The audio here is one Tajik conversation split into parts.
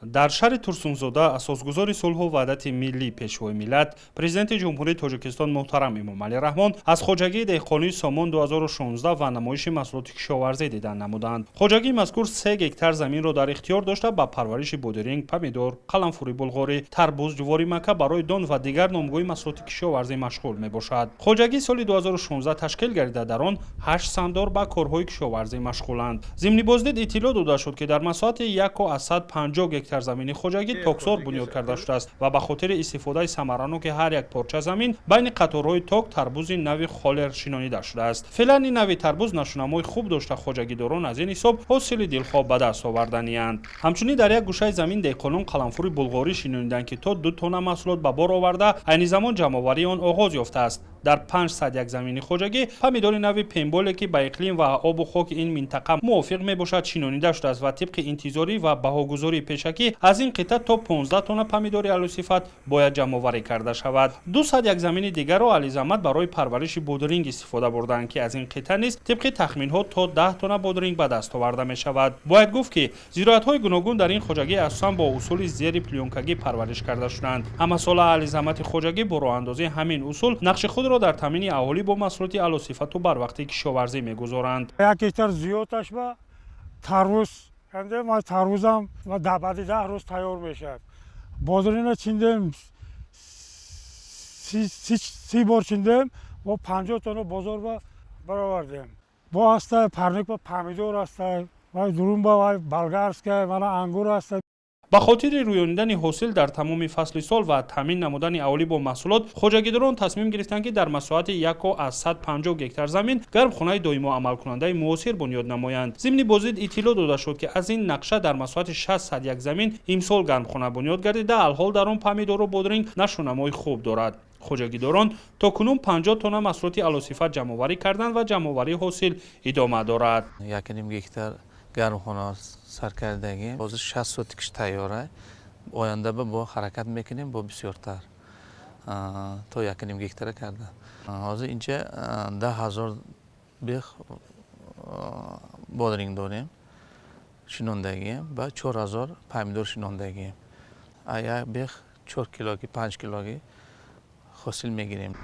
Дар шаҳри Турсунзода асосгузори сулҳу ваҳдати миллӣ, Пешвои миллат, Президенти Ҷумҳурии Тоҷикистон муҳтарам Эмомалӣ Раҳмон аз хоҷагии деҳқонии «Сомон 2016» ва намоиши маҳсулоти кишоварзӣ дидан намуданд. Хоҷагии мазкур 3 гектар заминро дар ихтиёр дошта, ба парвариши бодиринг, помидор, қаламфури булғорӣ, тарбуз, ҷувори мака барои дон ва дигар номгӯи маҳсулоти кишоварзӣ машғул мебошад. Хоҷагӣ соли 2016 ташкил гардида, дар он ҳашт саҳмдор ба корҳои кишоварзӣ машғуланд. Зимни боздид иттилоъ дода шуд, ки дар масоҳати 1,50 гектар замини хоҷагӣ токзор бунёд карда шудааст ва ба хотири истифодаи самараноки ҳар як порча замин байни қаторҳои ток тарбузи нави холер шинонида шудааст. Феълан ин нави тарбуз нашунамои хуб дошта, хоҷагидорон аз ин ҳисоб ҳосили дилхоҳ ба даст оварданианд. Ҳамчунин дар як гӯшаи замин деҳқонон қаламфури булғорӣ шинониданд, ки то 2 тонна маҳсулот ба бор оварда, айни замон ҷамъоварии он оғоз ёфтааст. Дар 501 замини хоҷагӣ помидори нави пемболе, ки ба иқлим ва обу хоки ин минтақа мувофиқ мебошад, шинонида шудааст ва тибқи интизорӣ ва баҳогузории пешакӣ аз ин қитъа то 15 тонна помидори аълосифат бояд ҷамъоварӣ карда шавад. 201 замини дигарро ализамат барои парвариши бодиринг истифода бурданд, ки аз ин қитъа низ тибқи тахминҳо то 10 тонна бодиринг ба даст оварда мешавад. Бояд гуфт, ки зироатҳои гуногун дар ин хоҷагӣ асосан бо усули зери плёнкагӣ парвариш карда шуданд. Ҳамасола аҳли заҳмати хоҷагӣ бо роҳандозии ҳамин усул нақши худро дар таъмини аҳолӣ бо маҳсулоти аълосифату барвақти кишоварзӣ мегузоранд. 1 гектар зиёдаш ба тарбуз, тарбузам баъди 10 рӯз тайёр мешавад. Бодирина чиндем, 30 бор чиндем, бо 50 тонна бозор ба баровардем. Бо ҳаста парник, ба помидор ҳаста, вай дурумба, вай болгарская, мана ангур ҳаста. Ба хотири рӯёнидани ҳосил дар тамоми фасли сол ва таъмин намудани аҳолӣ бо маҳсулот, хоҷагидорон тасмим гирифтанд, ки дар масоҳати 1,50 гектар замин гармхонаи доимо амалкунандаи муосир бунёд намоянд. Зимни боздид иттилоъ дода шуд, ки аз ин нақша дар масоҳати 61 замин имсол гармхона бунёд гардида, алҳол дар он помидору бодринг нашунамои хуб дорад. Хоҷагидорон то кунун 50 тонна маҳсулоти аълосифат ҷамъоварӣ карданд ва ҷамъоварии ҳосил идома дорад. 1,5 гектар гармхона сар кардагим, ҳозир 60 сотикш тайёра. Оянда бо ҳаракат мекунем, бо бисёртар, то 1,5 гектара карда. Ҳозир инҷа 10 000 бех бодринг дорем шинондагием ва 4000 помидор шинондагием. Як бех 4 килоги, 5 килоги ҳосил мегирем.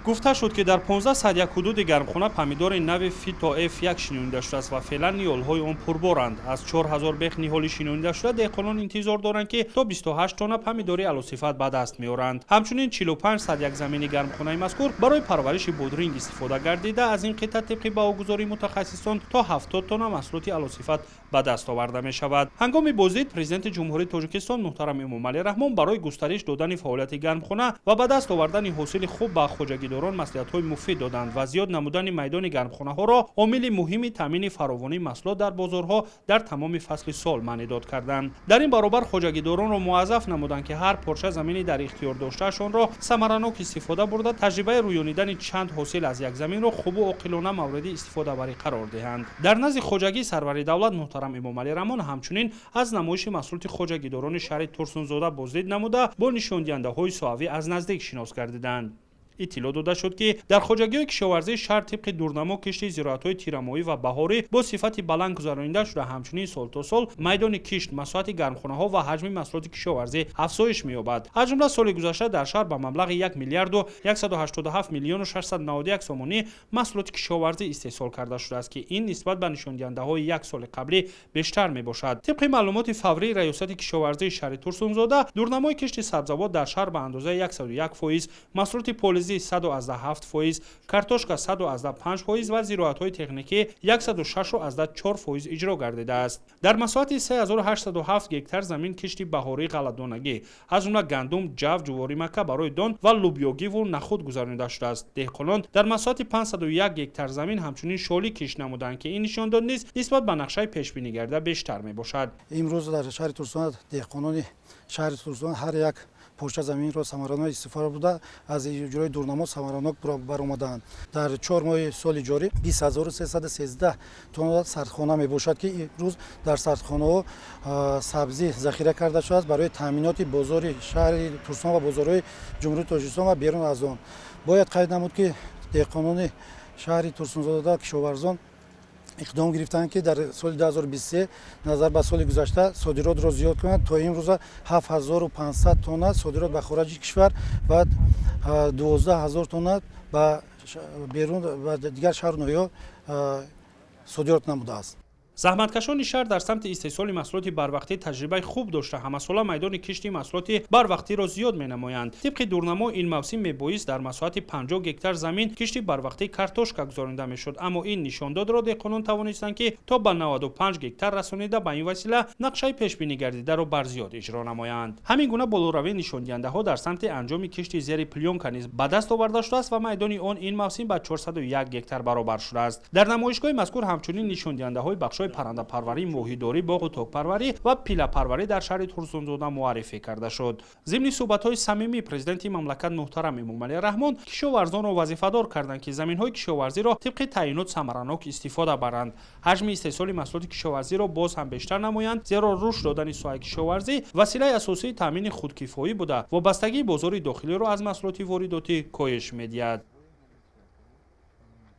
Гуфта шуд, ки дар 1501 ҳудуди гармхона помидори нави фито F1 шинонида шудааст ва феълан ниҳолҳои он пурборанд. Аз 4000 бех ниҳоли шинонида шуда деҳқонон интизор доранд, ки то 28 тонна помидори аълосифат ба даст меоранд. Ҳамчунин 45 01 замини гармхонаи мазкур барои парвариши бодринг истифода гардида, аз ин қитъа тибқи баҳогузории мутахассисон то 70 тонна маҳсулоти аълосифат ба даст оварда мешавад. Ҳангоми боздид Президенти Ҷумҳурии Тоҷикистон муҳтарам Эмомалӣ Раҳмон барои густариш додани фаъолияти гармхона ва ба даст овардани ҳосили хуб ба хоҷагидорон маслиҳатҳои муфид доданд ва зиёд намудани майдони гармхонаҳоро омили муҳими таъмини фаровонии маҳсулот дар бозорҳо дар тамоми фасли сол маънидод карданд. Дар ин баробар хоҷагидоронро муаззаф намуданд, ки ҳар порча замини дар ихтиёр доштаашонро самаранок истифода бурда, таҷрибаи рӯёнидани чанд ҳосил аз як заминро хубу оқилона мавриди истифодабарӣ қарор диҳанд. Дар назди хоҷагии сарвари давлат муҳтарам Эмомалӣ Раҳмон ҳамчунин аз намоиши маҳсулоти хоҷагидорони шаҳри Турсунзода боздид намуда, бо нишондиҳандаҳои соҳавӣ аз наздик шинос гардиданд. Иттилоъ дода шуд, ки дар хоҷагиҳои кишоварзии шаҳр тибқи дурнамо кишти зироатҳои тирамоҳӣ ва баҳорӣ бо сифати баланд гузаронида шуда, ҳамчунин сол то сол майдони кишт, масоҳати гармхонаҳо ва ҳаҷми маҳсулоти кишоварзӣ афзоиш меёбад. Аз ҷумла соли гузашта дар шаҳр ба маблағи 1 миллиарду 187 миллиону 691 сомонӣ маҳсулоти кишоварзӣ истеҳсол карда шудааст, ки ин нисбат ба нишондиҳандаҳои як соли қаблӣ бештар мебошад. Тибқи маълумоти фаврии Раёсати кишоварзии шаҳри Турсунзода, дурнамои кишти сабзавот дар шаҳр ба андозаи 101%, маҳсулоти полизӣ 107%, картошка 105% ва зироатҳои техникӣ 106,4% иҷро гардидааст. Дар масоҳати 3807 гектар замин кишти баҳории ғалладонагӣ, аз ҷумла гандум, ҷав, ҷуворимакка барои дон ва лубёгиву нахуд гузаронида шудааст. Деҳқонон дар масоҳати 501 гектар замин ҳамчунин шолӣ кишт намуданд, ки ин нишондод низ нисбат ба нақшаи пешбинигардида бештар мебошад. Имрӯз дар шаҳри Турсун деҳқонони шаҳри Турсун ҳар як порча заминро самаранок истифода бурда, аз иҷрои дурнамо самаранок баромадаанд. Дар 4 моҳи соли ҷорӣ 20 313 тонна сардхона мебошад, ки имрӯз дар сардхонаҳо сабзӣ захира карда шудааст барои таъминоти бозори шаҳри Турсун ва бозорҳои Ҷумҳурии Тоҷикистон ва берун аз он. Бояд қайд намуд, ки деҳқонони шаҳри Турсунзода, кишоварзон Иқдом гирифтанд, ки дар соли 2023 назар ба соли гузашта содиротро зиёд кунанд. То имрӯза 7500 тонна содирот ба хориҷи кишвар ва 12 000 тонна ба берун ба дигар шаҳру ноҳияҳо содирот намудааст. Заҳматкашони шаҳр дар самти истеҳсоли маҳсулоти барвақтӣ таҷрибаи хуб дошта, ҳамасола майдони кишти маҳсулоти барвақтиро зиёд менамоянд. Тибқи дурнамо, ин мавсим мебоист дар масоҳати 50 гектар замин кишти барвақтии картошка гузаронида мешуд, аммо ин нишондодро деҳқонон тавонистанд, ки то ба 95 гектар расонида, ба ин васила нақшаи пешбинигардидаро барзиёд иҷро намоянд. Ҳамин гуна болоравии нишондиҳандаҳо дар самти анҷоми кишти зери плёнка низ ба даст оварда шудааст ва майдони он ин мавсим ба 401 гектар баробар шудааст. Дар намоишгоҳи мазкур ҳамчунин нишондиҳандаҳои бахшҳои паррандапарварӣ, моҳидорӣ, боғу токпарварӣ ва пилапарварӣ дар шаҳри Турсунзода муаррифӣ карда шуд. Зимни суҳбатҳои самимӣ президенти мамлакат муҳтарам Эмомалӣ Раҳмон кишоварзонро вазифадор карданд, ки заминҳои кишоварзиро тибқи таъйинот самаранок истифода баранд, ҳаҷми истеҳсоли маҳсулоти кишоварзиро боз ҳам бештар намоянд, зеро рушд додани соҳаи кишоварзӣ василаи асосии таъмини худкифоӣ буда, вобастагии бозори дохилиро аз маҳсулоти воридотӣ коҳиш медиҳад.